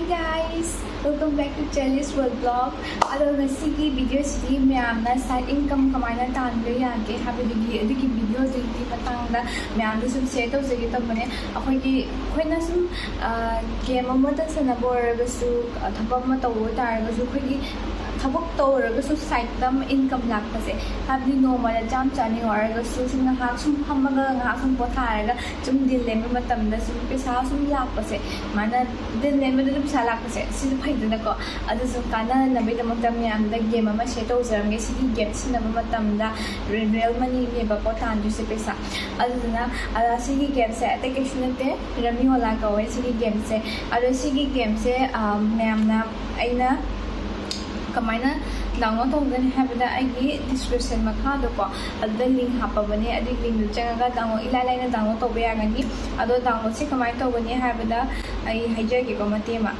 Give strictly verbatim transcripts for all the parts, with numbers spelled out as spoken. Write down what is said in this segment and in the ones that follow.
Hey guys, welcome back to Chelly's World Vlog. ꯑꯗꯣ ꯉꯁꯤꯒꯤ video ꯁꯤꯗꯤ ꯃꯌꯥꯝꯅ side income ꯀꯃꯥꯏꯅ ꯇꯥꯟꯕ ꯌꯥꯒꯦ ꯍꯥꯏꯕꯗꯨꯒꯤ, ꯑꯗꯨꯒꯤ video ꯗꯨꯒꯤ ꯃꯇꯥꯡꯗ ꯃꯌꯥꯝꯗ ꯁꯨꯝ share ꯇꯧꯖꯒꯦ ꯇꯧꯕꯅꯦ꯫ ꯑꯩꯈꯣꯏꯒꯤ, ꯑꯩꯈꯣꯏꯅ ꯁꯨꯝ, ꯑ, game ꯑꯃꯇ ꯁꯥꯟꯅꯕ ꯑꯣꯏꯔꯒꯁꯨ, ꯑ, ꯊꯕꯛ ꯑꯃ ꯇꯧꯕ ꯑꯣꯏꯇꯥꯔꯒꯁꯨ, ꯑꯩꯈꯣꯏꯒꯤ ꯊꯕꯛ ꯇꯧꯔꯒꯁꯨ side ꯇ ꯑꯃ income ꯂꯥꯛꯄꯁꯦ, ꯍꯥꯏꯕꯗꯤ ꯅꯣꯡꯃꯗ ꯆꯥꯝ ꯆꯥꯅꯤ ꯑꯣꯏꯔꯒꯁꯨ ꯁꯨꯝ ꯉꯥꯏꯍꯥꯛ ꯁꯨꯝ ꯐꯝꯃꯒ ꯉꯥꯏꯍꯥꯛ ꯁꯨꯝ ꯄꯣꯊꯥꯔꯒ ꯁꯨꯝ ꯗꯤꯜ ꯂꯦꯟꯕ ꯃꯇꯝꯗ ꯁꯨꯝ ꯄꯩꯁꯥ ꯁꯨꯝ ꯂꯥꯛꯄꯁꯦ, ꯁꯨꯃꯥꯏꯅ ꯗꯤꯜ ꯂꯦꯟꯕꯗ ꯑꯗꯨꯝ ꯄꯩꯁꯥ ꯂꯥꯛꯄꯁꯦ, ꯁꯤꯁꯨ ꯐꯩꯗꯅꯀꯣ꯫ ꯑꯗꯨꯁꯨ ꯀꯥꯟꯅꯅꯕꯒꯤꯗꯃꯛꯇ ꯃꯌꯥꯝꯗ game ꯑꯃ share ꯇꯧꯖꯔꯝꯒꯦ꯫ ꯁꯤꯒꯤ game ꯁꯤꯖꯤꯟꯅꯕ ꯃꯇꯝꯗ real money ꯅꯦꯕꯀꯣ ꯇꯥꯟꯗꯣꯏꯁꯦ ꯄꯩꯁꯥ꯫ ꯑꯗꯨꯗꯨꯅ, ꯑ, ꯁꯤꯒꯤ game ꯁꯦ ꯑꯇꯩ ꯀꯩꯁꯨ ꯅꯠꯇꯦ, ꯔꯃꯤ ꯑꯣꯂꯥ ꯀꯧꯋꯦ ꯁꯤꯒꯤ game ꯁꯦ꯫ ꯑꯗꯣ ꯁꯤꯒꯤ game ꯁꯦ, ꯑ, ꯃꯌꯥꯝꯅ, ꯑꯩꯅ ꯀꯃꯥꯏꯅ download ꯇꯧꯒꯅꯤ ꯍꯥꯏꯕꯗ, ꯑꯩꯒꯤ description ꯃꯈꯥꯗꯀꯣ, ꯑꯗꯨꯗ link ꯍꯥꯞꯄꯕꯅꯦ꯫ ꯑꯗꯨꯒꯤ link ꯇꯨ ꯆꯪꯉꯒ download, ꯏꯂꯥꯏ ꯂꯥꯏꯅ download ꯇꯧꯕ ꯌꯥꯒꯅꯤ꯫ ꯑꯗꯣ download ꯁꯦ ꯀꯃꯥꯏꯅ ꯇꯧꯒꯅꯤ ꯍꯥꯏꯕꯗ, ꯑꯩ ꯍꯥꯏꯖꯒꯦꯀꯣ ꯃꯇꯦꯛ ꯑꯃ꯫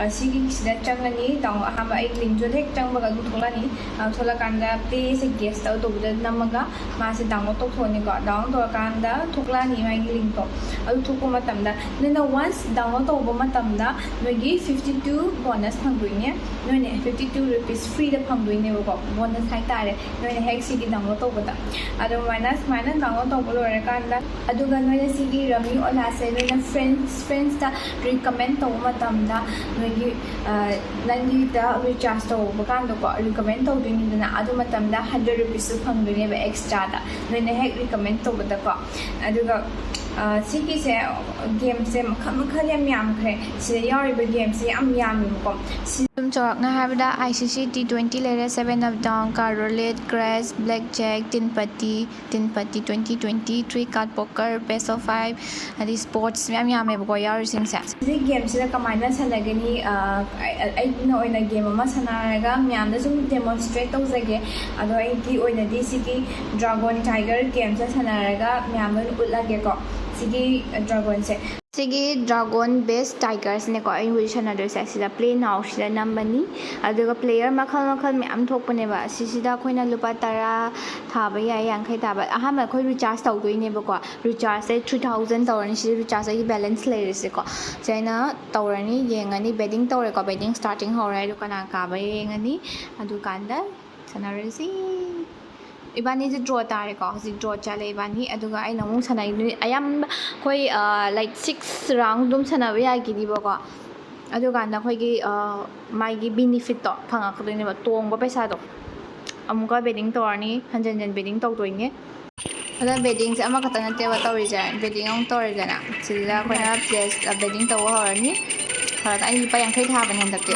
ꯑ, ꯁꯤꯒꯤ ꯁꯤꯗ ꯆꯪꯉꯅꯤ꯫ Download ꯑꯍꯥꯟꯕ ꯑꯩ link ꯇꯨꯗ ꯍꯦꯛ ꯆꯪꯕꯒ ꯑꯗꯨꯝ ꯊꯣꯛꯂꯛꯑꯅꯤ꯫ ꯑ, ꯊꯣꯛꯂꯛꯀꯥꯟꯗ play ꯁꯦ guest ꯇꯧ ꯇꯧꯕꯗ ꯅꯝꯃꯒ ꯃꯥꯁꯦ download ꯇꯧꯊꯣꯛꯑꯅꯤꯀꯣ꯫ Download ꯇꯧꯔꯀꯥꯟꯗ ꯊꯣꯛꯂꯛꯑꯅꯤ ꯃꯥꯒꯤ link ꯇꯣ꯫ ꯑꯗꯨ ꯊꯣꯛꯄ ꯃꯇꯝꯗ ꯅꯣꯏꯅ once download ꯇꯧꯕ ꯃꯇꯝꯗ ꯅꯣꯏꯒꯤ fifty two bonus ꯐꯪꯗꯣꯏꯅꯦ꯫ ꯅꯣꯏꯅ fifty two rupees free ꯗ ꯐꯪꯗꯣꯏꯅꯦꯕꯀꯣ, bonus ꯍꯥꯏꯇꯥꯔꯦ꯫ ꯅꯣꯏꯅ ꯍꯦꯛ ꯁꯤꯒꯤ download ꯇꯧꯕꯗ꯫ ꯑꯗꯨꯃꯥꯏꯅ, ꯁꯨꯃꯥꯏꯅ download ꯇꯧꯕ ꯂꯣꯏꯔꯀꯥꯟꯗ, ꯑꯗꯨꯒ ꯅꯣꯏꯅ ꯁꯤꯒꯤ ꯔꯃꯤ ꯑꯣꯂꯥꯁꯦ ꯅꯣꯏꯅ friends, friends ꯇ recommend ꯇꯧꯕ ꯃꯇꯝꯗ ꯅꯣꯏꯒꯤ, ꯑ, ꯅꯪꯒꯤꯗ recharge ꯇꯧꯕ ꯀꯥꯟꯗꯀꯣ, recommend ꯇꯧꯗꯣꯏꯅꯤꯗꯅ, ꯑꯗꯨ ꯃꯇꯝꯗ hundred rupees ꯁꯨ ꯐꯪꯗꯣꯏꯅꯦꯕ extra ꯗ, ꯅꯣꯏꯅ ꯍꯦꯛ recommend ꯇꯧꯕꯗꯀꯣ꯫ ꯑꯗꯨꯒ, ꯑ, ꯁꯤꯒꯤꯁꯦ, game ꯁꯦ ꯃꯈꯜ ꯃꯈꯜ ꯌꯥꯝ ꯌꯥꯝꯈ꯭ꯔꯦ꯫ ꯁꯤꯗ ꯌꯥꯎꯔꯤꯕ game ꯁꯦ ꯌꯥꯝ ꯌꯥꯝꯃꯦꯕꯀꯣ꯫ ꯁꯤ- ꯁꯨꯝ ꯆꯥꯎꯔꯥꯛꯅ ꯍꯥꯏꯔꯕꯗ, I C C T twenty ꯂꯩꯔꯦ, Seven Up Down, Card Roulette, Crash, Blackjack, Tin Patti, Tin Patti twenty twenty, Three Card Poker, Best of Five, ꯑꯗꯩ sports ꯃꯌꯥꯝ ꯌꯥꯝꯃꯦꯕꯀꯣ ꯌꯥꯎꯔꯤꯁꯤꯡꯁꯦ꯫ ꯁꯤꯒꯤ game ꯁꯤꯗ ꯀꯃꯥꯏꯅ ꯁꯥꯟꯅꯒꯅꯤ? ꯑ, ꯑꯩ-, ꯑꯩꯅ ꯑꯣꯏꯅ game ꯑꯃ ꯁꯥꯟꯅꯔꯒ ꯃꯌꯥꯝꯗ ꯁꯨꯝ demonstrate ꯇꯧꯖꯒꯦ꯫ ꯑꯗꯣ ꯑꯩꯒꯤ ꯑꯣꯏꯅꯗꯤ ꯁꯤꯒꯤ Dragon Tiger game ꯁꯦ ꯁꯥꯟꯅꯔꯒ ꯃꯌꯥꯝꯗ ꯑꯣꯏꯅ ꯎꯠꯂꯒꯦꯀꯣ꯫ ꯁꯤꯒꯤ dragon ꯁꯦ꯫ ꯁꯤꯒꯤ Dragon Base Tiger ꯁꯤꯅꯦꯀꯣ ꯑꯩ ꯍꯧꯖꯤꯛ ꯁꯥꯟꯅꯗꯣꯏꯁꯦ꯫ ꯑꯁꯤꯗ Play Now ꯁꯤꯗ ꯅꯝꯃꯅꯤ꯫ ꯑꯗꯨꯒ player ꯃꯈꯜ ꯃꯈꯜ ꯃꯌꯥꯝ ꯊꯣꯛꯄꯅꯦꯕ꯫ ꯑꯁꯤꯁꯤꯗ ꯑꯩꯈꯣꯏꯅ ꯂꯨꯄꯥ ꯇꯔꯥ ꯊꯥꯕ ꯌꯥꯏ, ꯌꯥꯡꯈꯩ ꯊꯥꯕ꯫ ꯑꯍꯥꯟꯕ ꯑꯩꯈꯣꯏ recharge ꯇꯧꯗꯣꯏꯅꯦꯕꯀꯣ꯫ Recharge ꯁꯦ three thousand ꯇꯧꯔꯅꯤ꯫ ꯁꯤꯗ recharge ꯑꯩꯒꯤ balance ꯂꯩꯔꯤꯁꯦꯀꯣ꯫ ꯁꯤ ꯑꯩꯅ ꯇꯧꯔꯅꯤ, ꯌꯦꯡꯉꯅꯤ꯫ Betting ꯇꯧꯔꯦꯀꯣ꯫ Betting starting ꯍꯧꯔꯦ꯫ ꯑꯗꯨ ꯀꯅꯥ ꯀꯥꯕ ꯌꯦꯡꯉꯅꯤ꯫ ꯑꯗꯨꯀꯥꯟꯗ ꯁꯥꯟꯅꯔꯁꯤ꯫ ꯏꯕꯥꯅꯤꯁꯦ draw ꯇꯥꯔꯦꯀꯣ꯫ ꯍꯧꯖꯤꯛ draw ꯆꯠꯂꯦ ꯏꯕꯥꯅꯤ꯫ ꯑꯗꯨꯒ ꯑꯩꯅ ꯑꯃꯨꯛ ꯁꯥꯟꯅꯩ꯫ ꯑꯌꯥꯝꯕ ꯑꯩꯈꯣꯏ, ꯑ, like, six round ꯑꯗꯨꯝ ꯁꯥꯟꯅꯕ ꯌꯥꯈꯤꯅꯤꯕꯀꯣ꯫ ꯑꯗꯨꯀꯥꯟꯗ ꯑꯩꯈꯣꯏꯒꯤ, ꯑ, ꯃꯥꯒꯤ benefit ꯇꯣ ꯐꯪꯉꯛꯀꯗꯣꯏꯅꯦꯕ, ꯇꯣꯡꯕ ꯄꯩꯁꯥꯗꯣ꯫ ꯑꯃꯨꯛꯀ betting ꯇꯧꯔꯅꯤ, ꯍꯟꯖꯟ ꯍꯟꯖꯟ betting ꯇꯧꯗꯣꯏꯅꯦ꯫ ꯑꯗ betting ꯁꯦ ꯑꯃꯈꯛꯇ ꯅꯠꯇꯦꯕ ꯇꯧꯔꯤꯁꯦ, betting ꯑꯃꯨꯛ ꯇꯧꯔꯦꯗꯅ, ꯁꯤꯗ ꯑꯩꯈꯣꯏꯅ place, ꯑ, betting ꯇꯧꯕ ꯍꯧꯔꯅꯤ꯫ ꯍꯧꯔꯒ ꯑꯩ ꯂꯨꯄꯥ ꯌꯥꯡꯈꯩ ꯊꯥꯕꯅꯦ ꯍꯟꯗꯛꯇꯤ꯫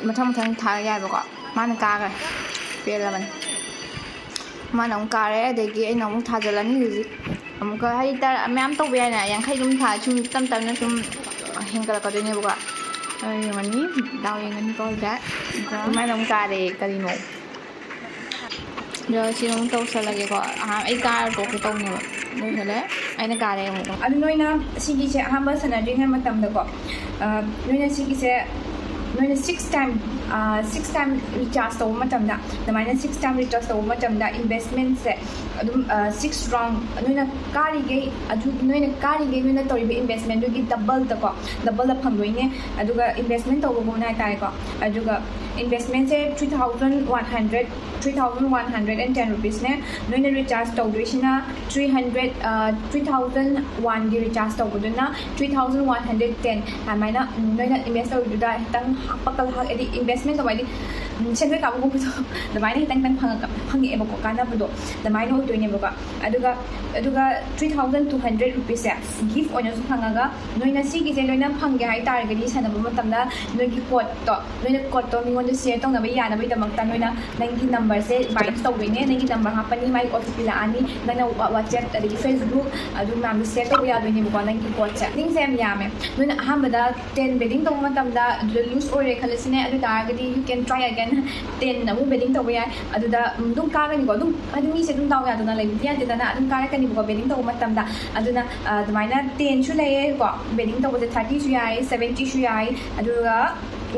ꯃꯊꯪ ꯃꯊꯪ ꯊꯥ ꯌꯥꯏꯕꯀꯣ꯫ ꯃꯥꯅ ꯀꯥꯈ꯭ꯔꯦ꯫ ꯄꯦꯜꯂꯕꯅꯤ꯫ ꯃꯥꯅ ꯑꯃꯨꯛ ꯀꯥꯔꯦ, ꯑꯗꯒꯤ ꯑꯩꯅ ꯑꯃꯨꯛ ꯊꯥꯖꯤꯜꯂꯅꯤ ꯍꯧꯖꯤꯛ꯫ ꯑꯃꯨꯛꯀ ꯍꯥꯏꯗꯤ ꯇꯔꯥ ꯃꯌꯥꯝ ꯇꯧꯕ ꯌꯥꯏꯅ, ꯌꯥꯡꯈꯩ ꯑꯗꯨꯝ ꯊꯥ ꯁꯨꯝ ꯇꯞ ꯇꯞꯅ ꯁꯨꯝ ꯍꯦꯟꯒꯠꯂꯛꯀꯗꯣꯏꯅꯦꯕꯀꯣ꯫ ꯑꯗꯣ ꯌꯦꯡꯉꯅꯤ, ꯗꯥꯎ ꯌꯦꯡꯉꯅꯤꯀꯣ ꯍꯧꯖꯤꯛ꯫ ꯑꯗꯣ ꯃꯥꯅ ꯑꯃꯨꯛ ꯀꯥꯔꯦ, ꯀꯔꯤꯅꯣ? ꯑꯗꯣ ꯁꯤ ꯑꯃꯨꯛ ꯇꯧꯁꯜꯂꯒꯦꯀꯣ꯫ ꯑꯍꯥꯟ-, ꯑꯩ ꯀꯥꯔ ꯇꯣꯛꯀꯦ ꯇꯧꯅꯦꯕ꯫ ꯂꯣꯏꯁꯜꯂꯦ꯫ ꯑꯩꯅ ꯀꯥꯔꯦ ꯑꯃꯨꯛ꯫ ꯑꯗꯨ ꯅꯣꯏꯅ ꯁꯤꯒꯤꯁꯦ ꯑꯍꯥꯟꯕ ꯁꯥꯟꯅꯗ꯭ꯔꯤꯉꯩ ꯃꯇꯝꯗꯀꯣ, ꯑ, ꯅꯣꯏꯅ ꯁꯤꯒꯤꯁꯦ, ꯅꯣꯏꯅ six time, ꯑ, six time recharge ꯇꯧꯕ ꯃꯇꯝꯗ, ꯑꯗꯨꯃꯥꯏꯅ six time recharge ꯇꯧꯕ ꯃꯇꯝꯗ investment ꯁꯦ ꯑꯗꯨꯝ, ꯑ, six round ꯅꯣꯏꯅ ꯀꯥꯔꯤꯈꯩ, ꯑꯗꯨ ꯅꯣꯏꯅ ꯀꯥꯔꯤꯈꯩ ꯅꯣꯏꯅ ꯇꯧꯔꯤꯕ investment ꯗꯨꯒꯤ double ꯗꯀꯣ, double ꯗ ꯐꯪꯗꯣꯏꯅꯦ꯫ ꯑꯗꯨꯒ investment ꯇꯧꯕꯒꯨꯝꯅ ꯍꯥꯏꯇꯥꯔꯦꯀꯣ꯫ ꯑꯗꯨꯒ investment say three thousand one hundred, three thousand one hundred and ten rupees ꯅꯦ꯫ ꯅꯣꯏꯅ recharge ꯇꯧꯗꯣꯏꯁꯤꯅ three hundred, ꯑ, three thousand one ꯒꯤ recharge ꯇꯧꯕꯗꯨꯅ three thousand one hundred ten꯫ ꯑꯗꯨꯃꯥꯏꯅ, ꯎꯝ, ꯅꯣꯏꯅ invest ꯇꯧꯔꯤꯗꯨꯗ ꯈꯤꯇꯪ ꯍꯥꯞꯄꯛꯀꯜ ꯍꯥꯞ-, ꯍꯥꯏꯗꯤ investment ꯇꯧꯕ ꯍꯥꯏꯗꯤ, ꯎꯝ, ꯁꯦꯟꯗꯣꯏ ꯀꯥꯕꯒꯨꯝꯕꯗꯣ ꯑꯗꯨꯃꯥꯏꯅ ꯈꯤꯇꯪ ꯈꯤꯇꯪ ꯐꯪꯉꯛ-, ꯐꯪꯉꯛꯑꯦꯕꯀꯣ, ꯀꯥꯟꯅꯕꯗꯣ ꯑꯗꯨꯃꯥꯏꯅ ꯑꯣꯏꯗꯣꯏꯅꯦꯕꯀꯣ꯫ ꯑꯗꯨꯒ, ꯑꯗꯨꯒ three thousand two hundred rupees ꯁꯦ gift ꯑꯣꯏꯅꯁꯨ ꯐꯪꯉꯒ, ꯅꯣꯏꯅ ꯁꯤꯒꯤꯁꯦ ꯂꯣꯏꯅ ꯐꯪꯒꯦ ꯍꯥꯏꯇꯥꯔꯒꯗꯤ ꯁꯥꯟꯅꯕ ꯃꯇꯝꯗ ꯅꯣꯏꯒꯤ code ꯇꯣ, ꯅꯣꯏꯅ code ꯇꯣ ꯃꯤꯉꯣꯟꯗ share ꯇꯧꯅꯕ ꯌꯥꯅꯕꯒꯤꯗꯃꯛꯇ ꯅꯣꯏꯅ ꯅꯪꯒꯤ number ꯁꯦ bind ꯇꯧꯗꯣꯏꯅꯦ꯫ ꯅꯪꯒꯤ number ꯍꯥꯞꯄꯅꯤ, ꯃꯥꯒꯤ O T P ꯂꯥꯛꯑꯅꯤ, ꯅꯪꯅ ꯋꯥ-, WhatsApp ꯑꯗꯒꯤ Facebook ꯑꯗꯨ ꯃꯌꯥꯝꯗꯣ share ꯇꯧꯕ ꯌꯥꯗꯣꯏꯅꯦꯕꯀꯣ꯫ ꯅꯪꯒꯤ code ꯁꯦ, betting ꯁꯦ ꯌꯥꯝ ꯌꯥꯝꯃꯦ꯫ ꯅꯣꯏꯅ ꯑꯍꯥꯟꯕꯗ ten betting ꯇꯧꯕ ꯃꯇꯝꯗ ꯑꯗꯨꯗ lose ꯑꯣꯏꯔꯦ ꯈꯜꯂꯁꯤꯅꯦ, ꯑꯗꯨ ꯑꯣꯏ ꯇꯥꯔꯒꯗꯤ you can try again꯫ Ten ꯑꯃꯨꯛ ꯕꯦꯗꯤꯡ ꯇꯧꯕ ꯌꯥꯏ꯫ ꯑꯗꯨꯗ ꯎꯝ, ꯑꯗꯨꯝ ꯀꯥꯒꯅꯤꯀꯣ, ꯑꯗꯨꯝ ꯍꯥꯏꯗꯤ ꯃꯤꯁꯦ ꯑꯗꯨꯝ ꯗꯥꯎ ꯌꯥꯗꯅ ꯂꯩꯕꯗꯤ ꯌꯥꯗꯦꯗꯅ, ꯑꯗꯨꯝ ꯀꯥꯔꯛꯀꯅꯤꯕꯀꯣ ꯕꯦꯗꯤꯡ ꯇꯧꯕ ꯃꯇꯝꯗ꯫ ꯑꯗꯨꯅ ꯑ, ꯑꯗꯨꯃꯥꯏꯅ ꯇꯦꯟꯁꯨ ꯂꯩꯌꯦꯀꯣ, ꯕꯦꯗꯤꯡ ꯇꯧꯕꯁꯦ ꯊꯥꯔꯇꯤꯁꯨ ꯌꯥꯏ, ꯁꯕꯦꯟꯇꯤꯁꯨ ꯌꯥꯏ, ꯑꯗꯨꯒ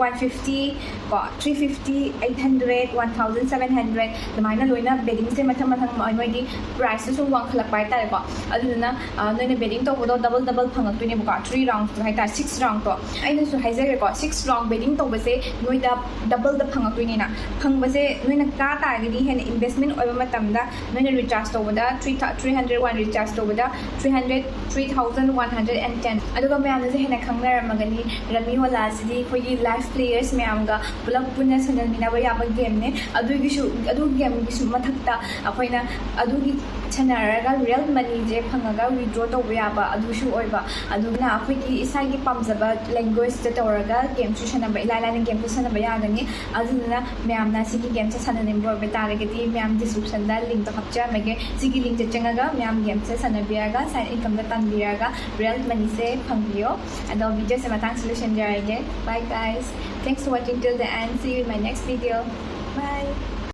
ꯋꯥꯟ ꯐꯤꯐꯇꯤ ꯀꯣ, three fifty, eight hundred, one thousand seven hundred, ꯑꯗꯨꯃꯥꯏꯅ ꯂꯣꯏꯅ ꯕꯦꯗꯤꯡꯁꯦ ꯃꯊꯪ ꯃꯊꯪ ꯃꯣꯏ- ꯃꯣꯏꯒꯤ ꯄ꯭ꯔꯥꯏꯁꯇꯣ ꯁꯨꯝ ꯋꯥꯡꯈꯠꯂꯛꯄ ꯍꯥꯏꯇꯥꯔꯦꯀꯣ꯫ ꯑꯗꯨꯗꯨꯅ ꯑ, ꯅꯣꯏꯅ ꯕꯦꯗꯤꯡ ꯇꯧꯕꯗꯣ ꯗꯕꯜ ꯗꯕꯜ ꯐꯪꯉꯛꯇꯣꯏꯅꯦꯕꯀꯣ, ꯊ꯭ꯔꯤ ꯔꯥꯎꯟꯁꯇꯣ ꯍꯥꯏꯇꯥꯔꯦ, ꯁꯤꯛꯁ ꯔꯥꯎꯟꯗꯣ꯫ ꯑꯩꯅꯁꯨ ꯍꯥꯏꯖꯔꯦꯀꯣ, ꯁꯤꯛꯁ ꯔꯥꯎꯟ ꯕꯦꯗꯤꯡ ꯇꯧꯕꯁꯦ ꯅꯣꯏꯗ ꯗꯕꯜꯗ ꯐꯪꯉꯛꯇꯣꯏꯅꯤꯅ, ꯐꯪꯕꯁꯦ ꯅꯣꯏꯅ ꯀꯥ ꯇꯥꯔꯒꯗꯤ ꯍꯦꯟꯅ ꯏꯟꯚꯦꯁꯃꯦꯟ ꯑꯣꯏꯕ ꯃꯇꯝꯗ ꯅꯣꯏꯅ ꯔꯤꯆꯥꯔꯖ ꯇꯧꯕꯗ three three hundred one recharge ꯇꯧꯕꯗ three hundred, three thousand one hundred and ten. ꯑꯗꯨꯒ ꯃꯌꯥꯝꯅꯁꯨ ꯍꯦꯟꯅ ꯈꯪꯅꯔꯝꯃꯒꯅꯤ, ꯔꯃꯤ ꯑꯣꯂꯥꯁꯤꯗꯤ ꯑꯩꯈꯣꯏꯒꯤ ꯂꯥꯏꯐ ꯄ꯭ꯂꯦꯌꯔꯁ ꯃꯌꯥꯝꯒ ꯄꯨꯂꯞ ꯄꯨꯟꯅ ꯁꯥꯟꯅꯃꯤꯟꯅꯕ ꯌꯥꯕ ꯒꯦꯝꯅꯦ꯫ ꯑꯗꯨꯒꯤꯁꯨ, ꯑꯗꯨ ꯒꯦꯝꯒꯤꯁꯨ ꯃꯊꯛꯇ ꯑꯩꯈꯣꯏꯅ ꯑꯗꯨꯒꯤ ꯁꯥꯟꯅꯔꯒ ꯔꯤꯌꯦꯜ ꯃꯅꯤꯁꯦ ꯐꯪꯉꯒ ꯋꯤꯗ꯭ꯔꯣ ꯇꯧꯕ ꯌꯥꯕ ꯑꯗꯨꯁꯨ ꯑꯣꯏꯕ꯫ ꯑꯗꯨꯅ ꯑꯩꯈꯣꯏꯒꯤ ꯏꯁꯥꯒꯤ ꯄꯥꯝꯖꯕ ꯂꯦꯡꯒ꯭ꯋꯦꯖꯇ ꯇꯧꯔꯒ ꯒꯦꯝꯁꯨ ꯁꯥꯟꯅꯕ, ꯏꯂꯥꯏ ꯂꯥꯏꯅ ꯒꯦꯝꯁꯨ ꯁꯥꯟꯅꯕ ꯌꯥꯒꯅꯤ꯫ ꯑꯗꯨꯗꯨꯅ ꯃꯌꯥꯝꯅ ꯁꯤꯒꯤ ꯒꯦꯝꯁꯦ ꯁꯥꯟꯅꯅꯤꯡꯕ ꯑꯣꯏꯕ ꯇꯥꯔꯒꯗꯤ ꯃꯌꯥꯝ ꯗꯤꯁꯀ꯭ꯔꯤꯞꯁꯟꯗ ꯂꯤꯡꯛꯇꯣ ꯍꯥꯞꯆꯔꯝꯃꯒꯦ꯫ ꯁꯤꯒꯤ ꯂꯤꯡꯛꯁꯦ ꯆꯪꯉꯒ ꯃꯌꯥꯝ ꯒꯦꯝꯁꯦ ꯁꯥꯟꯅꯕꯤꯔꯒ ꯁꯥꯏꯠ ꯏꯟꯀꯝꯗ ꯇꯥꯟꯕꯤꯔꯒ ꯔꯤꯌꯦꯜ ꯃꯅꯤꯁꯦ ꯐꯪꯕꯤꯌꯣ꯫ ꯑꯗꯣ ꯚꯤꯗꯤꯑꯣꯁꯦ ꯃꯇꯥꯡꯁꯤ ꯂꯣꯏꯁꯤꯟꯖꯔꯒꯦ꯫ Bye guys, thanks for watching till the end, see you in my next video.